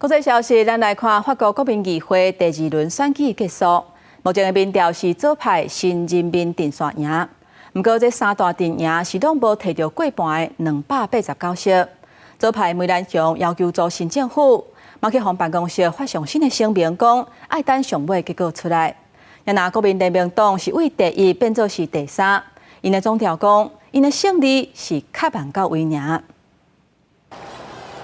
國際消息，咱來看法國國民議會第二輪選舉結束，目前的民調是左派新人民陣線贏，毋過這三大陣營是攏無提著過半的289席。左派梅蘭雄要求組新政府，馬克宏辦公室發上新的聲明講，愛等上尾結果出來。若國民聯盟黨是對第一變做是第三，𪜶的總調講，𪜶的勝利是較慢到位爾。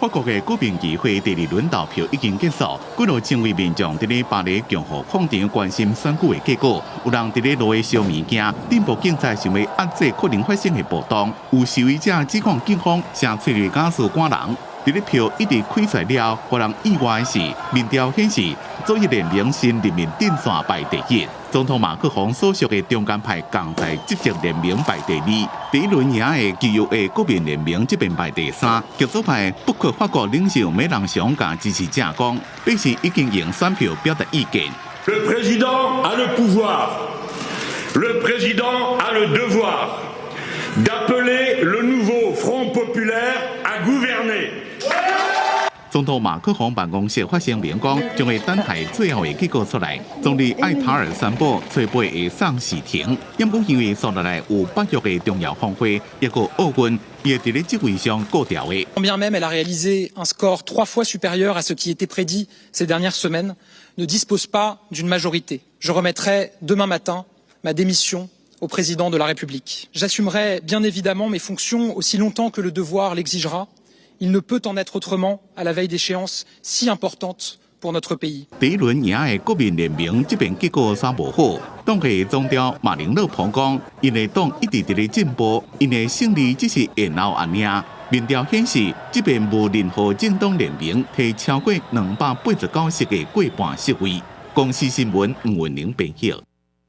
法國的國民議會第二輪投票已經結束，幾若千位民眾佇咧巴黎共和廣場關心選舉的結果。有人佇咧路的燒物件，頂部警察想欲壓制可能發生的暴動。有示威者指控警方射催淚ガス趕人。佇咧票一直開出來了，予人意外的是，民調顯示左翼聯盟新人民陣線排第一，總統馬克宏所屬的中間派共在執政聯盟排第二，第一輪贏的極右的國民聯盟這邊排第三。極左派不屈法國領袖梅朗雄佮支持者講，百姓已經用選票表達意見。 Le président a le pouvoir, le président a le devoir d'appeler le nouveau Front populaire à gouverner。總統馬克宏辦公室發聲明講，將會等待最後的結果出來。總理艾塔爾宣布，初八會送辭呈。毋過因為紲落來有北約的重要峰會，抑閣奧運，伊會佇咧職位上高調的。 Quand bien même elle a réalisé un score trois fois supérieur à ce qui était prédit ces dernières semaines, ne dispose pas d'une majorité. Je remettrai demain matin ma démission au président de la République. J'assumerai bien évidemment mes fonctions aussi longtemps que le devoir l'exigera. Il ne peut en être autrement à la veille d'échéances si importantes pour notre pays. 第一輪贏的國民聯盟這邊結果煞無好，黨內總召馬林勒龐講，𪜶的黨一直佇咧進步，𪜶的勝利只是延後按呢。民調顯示，這邊無任何政黨聯盟提超過289席的過半席位。公視新聞吳文玲編譯。